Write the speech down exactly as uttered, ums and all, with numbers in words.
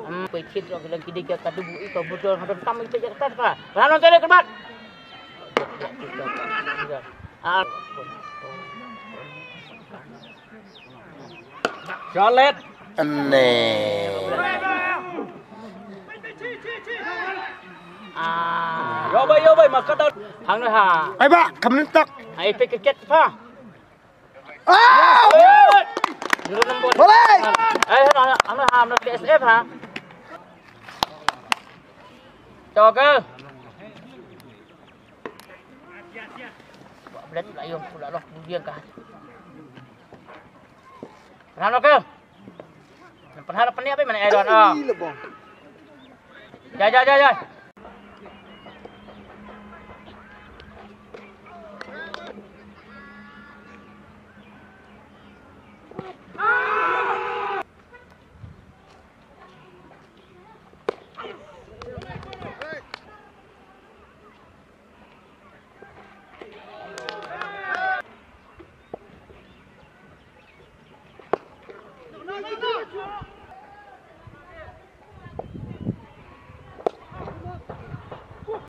Hm, peit thik ruh ki leng ki dei ka dubu i ka budor hadon tam i peit ka kat ka. Ran on tele kebat. Ah. Jalet. Ane. Ah. Yo bai, yo bai, maka da. Hang ha. Ai ba, kam nin tak. Ai peit ka kat pa. Ah! Boleh! Eh, ano, ano, ano, ano, P S F ha? Cho ke? Blet la yung pula loh, budiang ka. Ano ke? Pynharap pynïap ïa man, eh, Don, ah. Ih, lebong. Jai, jai, jai, jai.